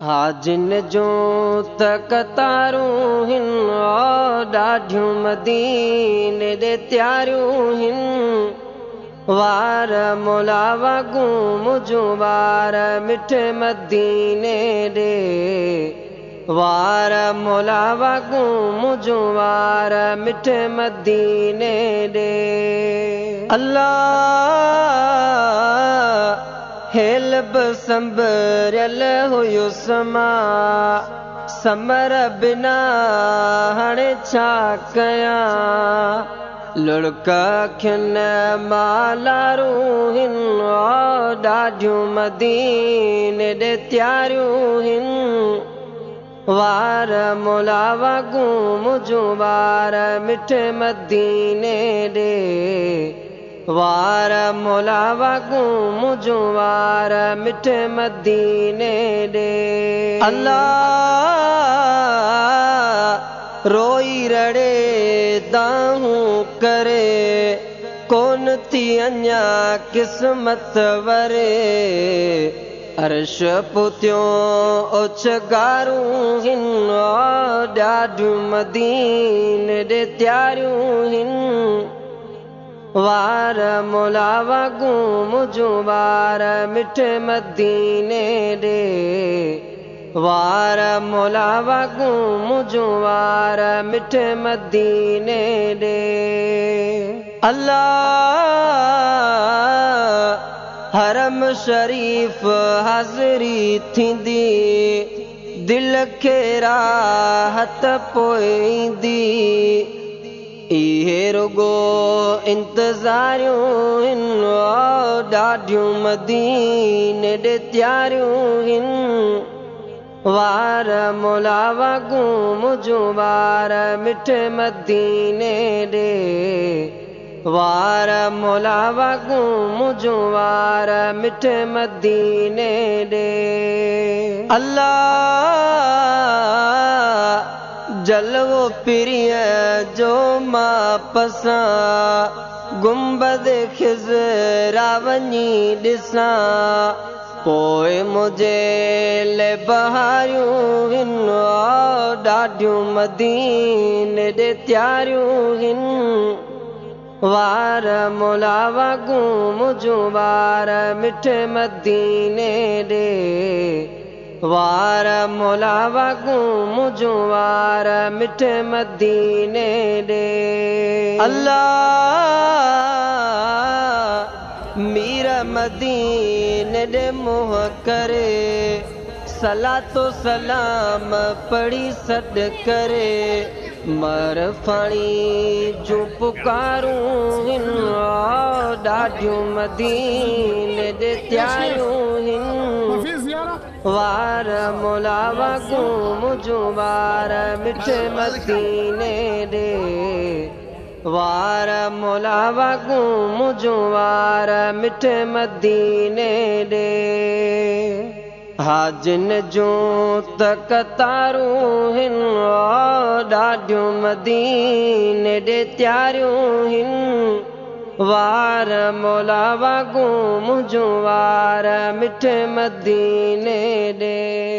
हाजिन जूं त कतारूं हिन, ॾाढियूं मदीने ॾे तयारियूं हिन। वार मौला वांगुर मुंहिंजूं वार मिठे मदीने ॾे, वार मौला वांगुर मुंहिंजूं वार मिठे मदीने ॾे। अल्लाह हेल बि संभरियल हुयो समा, समर बिना हाणे छा कयां। लुड़क अखियुनि मां लारूं हिन, ॾाढियूं मदीने ॾे तयारियूं हिन। वार मौला वांगुर मुंहिंजूं वार मिठे मदीने ॾे, वार मौला वांगुर मुंहिंजूं वार मिठे मदीने ॾे। अल्लाह रोई रड़े दाहूं करे, कोन थी अञा क़िस्मत वरे। अर्श पुतियो ओछगारूं हिन, ॾाढियूं मदीने ॾे तयारियूं हिन। वार मौला वांगुर मुंहिंजूं वार मिठे मदीने ॾे, वार मौला वांगुर मुंहिंजूं वार मिठे मदीने ॾे। अल्लाह हरम शरीफ़ हाज़िरी थींदी, दिलि खे राहत पोइ ईंदी। इहे रुगो इंतज़ारियूं हिन, ॾाढियूं मदीने ॾे तयारियूं हिन। वार मौला वांगुर मुंहिंजूं वार मिठे मदीने ॾे, वार मौला वांगुर मुंहिंजूं वार मिठे मदीने ॾे। अल्लाह जलवो पीरीअ जो मां पसां, गुंबद खिज़रा वञी ॾिसां। पोइ मुंहिंजे लाइ बहारियूं हिन, ॾाढियूं मदीने ॾे तयारियूं हिन। वार मौला वांगुर मुंहिंजूं वार मिठे मदीने ॾे, वार मौला वांगुर मुंहिंजूं वार मिठे मदीने ॾे। अल्लाह मीर मदीने ॾे मुंहुं करे, सलातो सलाम पढ़ी सॾ करे। मरफाणी जूं पुकारूं हिन, ॾाढियूं मदीने ॾे तयारियूं हिन। वार मौला वांगुर मुंहिंजूं वार मिठे मदीने ॾे, वार मौला वांगुर मुंहिंजूं वार मिठे मदीने ॾे। हाजिन जूं त कतारूं हिन, ॾाढियूं मदीने ॾे तयारियूं हिन। वार मौला वांगुर मुंहिंजूं वार मिठे मदीने ॾे।